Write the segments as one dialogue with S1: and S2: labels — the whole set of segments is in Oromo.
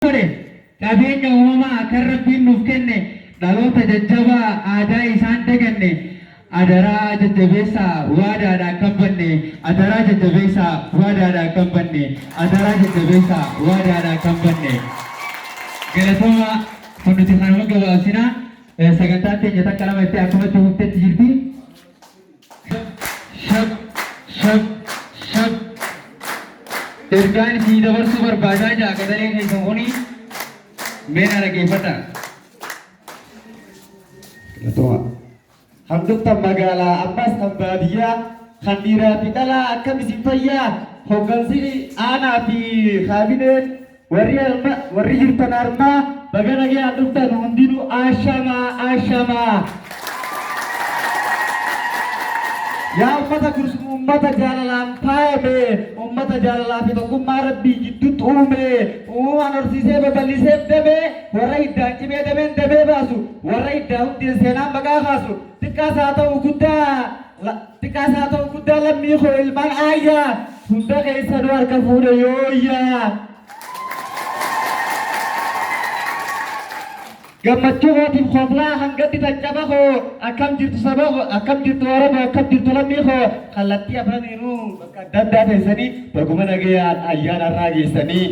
S1: Godhe qabeenya uumamaa kan Rabbiin nuuf kenne dhaloota jajjabaa aadaa isaan daganne adaraa jajjabeessaa waadaadha akka hin banne adaraa jajjabeessaa waadaadha akka hin banne adaraa jajjabeessaa waadaadha akka hin banne. Galatoomaa kun nuti kanuma gabaabsina sagantaan teenya takka lama jettee akkuma itti fuftetti jirti. Shab shab shab Ergaan isinii dabarsuu barbaadaa jaa qaxaleen keessan kuni mee na dhaggeeffadhaa.
S2: Galatoomaa. Kan dhuftan magaalaa ammas kan baadiyyaa kan dhiiraa fi dhalaa akkam isin fayyaa hoggansi aanaa fi kaabineen warri harma warri jirtan harmaa baga nagayaan dhuftan hundinuu ashamaa ashamaa. Yaa ummata Gursum ummata jaalalaan faayame ummata jaalalaa fi tokkummaa Rabbii jidduutti uume uumamaan horsiisee babal'iseef dame warra hiddaan cimee dameen damee baasu warra hiddaa hundeen seenaan maqaa kaasu xiqqaas haa ta'u guddaa xiqqaas haa ta'u guddaa lammii koo ilmaan aayyaa hunda keessanuu harka fuudhe yooyyaa. Gammachuu kootiif koflaa kan gadditan caba koo akkam jirtu saba koo akkam jirtu Oromoo akkam jirtu lammii koo kallattii afraniinuu bakka adda addaa teessanii baguma nagayaan ayyaana har'aa geessanii.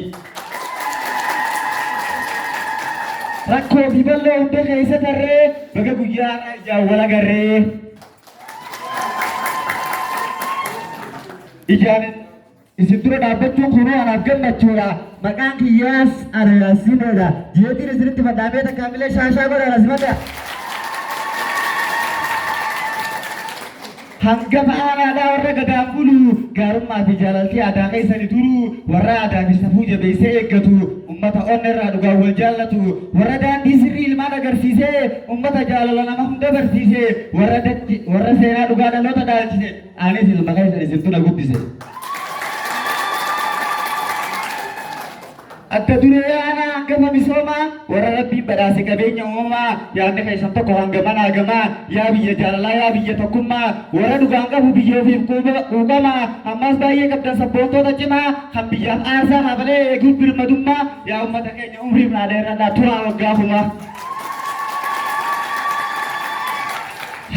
S2: Rakkoo fi bal'oo hunda keessa tarree baga guyyaa har'aa ijaan wal agarree. Ijaan Isin dura dhaabbachuun kunoo anaaf gammachuudha. Maqaan kiyyaas ana Yaasinoodha. Jeetiin isinitti fadhaamee takka milee shaashaa godhaa na simadha. Hangafa aanaadhaa warra gadaan bulu, gaarummaa fi jaalaltii aadaa keessani turu, warra aadaa fi safuu jabeessee eeggatu, ummata onne irraa dhugaan wal jaallatu, warra daandii sirrii ilmaan agarsiisee, ummata jaalala nama hunda barsiise, warra dachi, warra seenaa dhugaa dhaloota dhaalchise, Anis ilma keessan isintu na guddise. Adda duree aanaa hangafa misoomaa warra Rabbiin badhaase qabeenya uumamaa yaadni keessan tokko hanga manaa gamaa yaa biyya jaalalaa yaa biyya tokkummaa warra dhugaan qabu biyya ofiif quuqamaa ammaas baay'ee qabdan sabboontoota cimaa kan biyyaaf aarsaa kafalee eeguuf birmadummaa yaa ummata keenya umriif naa dheeradhaa turaa waggaa kumaa.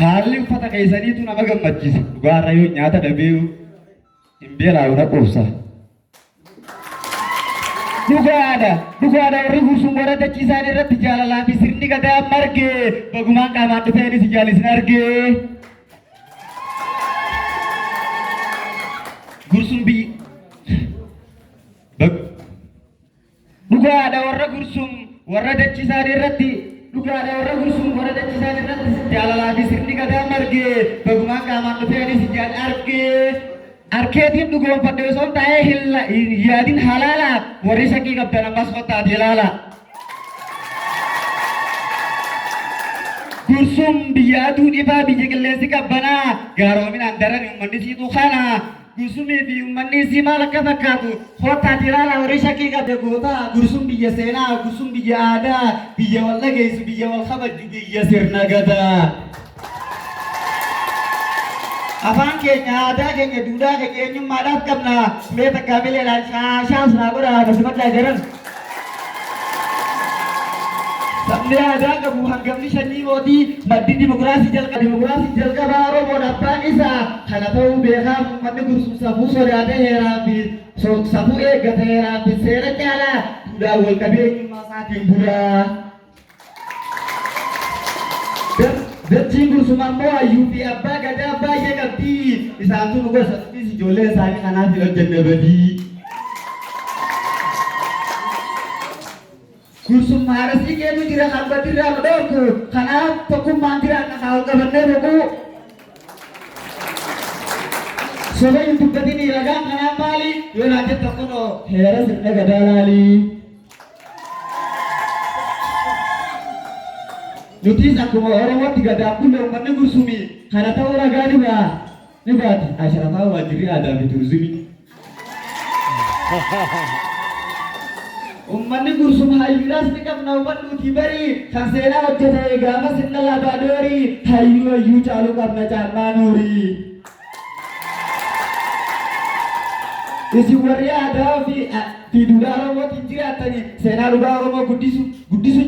S2: Haalli uffata keessaniitu nama gammachiisa. Dhugaarra yoo nyaata dhabee hin beelaayu na quubsa. Dhugaadha, dhugaadha warri Gursum warra dachii isaanii irratti jaalalaa fi sirni gadaa marge bagumaan qaamaan dhufee anis ijaan isin arge. Gursum biyyi Dhugaadha warra Gursum warra dachii isaanii irratti Dhugaadha warra Gursum warra dachii isaanii irratti jaalalaa fi sirni gadaa marge bagumaan qaamaan dhufee anis ijaan arge arkeetiin dhugoomfadhe osoo hin taa'ee hin yaadin halaala warri shakkii qabdan ammas kottaati ilaala. Gursum biyya aduun ifaa biyya qilleensi qabbanaa gaaroominaan daran uummanni siitu kana Gursumii fi ummanni isii maal akka fakkaatu koottaati ilaalaa warri shakkii qabde gootaa Gursum biyya seenaa Gursum biyya aadaa biyya wal dhageessu biyya wal kabajju biyya sirna gadaa. Afaan keenya aadaa keenya duudhaa keenya eenyummaadhaaf qabna mee takkaa mileedhaan shaashaas naa godhaa na simadhaa jaran. Sabni aadaa qabu hangafni sanyii mootii maddi dimokiraasii jalqaba dimokiraasii jalqabaa Oromoodha abbaan isaa kana ta'uu beekaa uummanni Gursum safuu sodaatee heeraa fi safuu eeggata heeraa fi seera caalaa duudhaan wal qabee eenyummaa isaatiin bulaa. Dachiin Gursum ammoo hayyuu fi abbaa gadaa baay'ee qabdi isaantu nu gorsa nutis ijoollee isaanii kanaaf hin hojjenne badii. Gursum haadha siiqeetu jira kan badirraa nu dhoorku kanaaf tokkummaan jiraanna kaa ol qabannee boquu. Soba hin dubbatinii ragaan kanaa maali yoo naan jettan kunoo heera sirna gadaa laali. Nutis akkuma Oromootti gadaan bulle uummanni Gursumii kana ta'uu ragaa ni ba'a ni baati. Asharafaa Waajjirri Aadaa fi Turizimii. Uummanni Gursum hayyuudhaas ni qabna hubadhuutii barii kan seenaa hojjete gaafa sirna Laabaadorii hayyuu hayyuu caalu qabna Caammaa Nuurii. Isin warri aadaa fi duudhaa Oromootiin jiraatanii seenaa dhugaa Oromoo guddisu guddisu.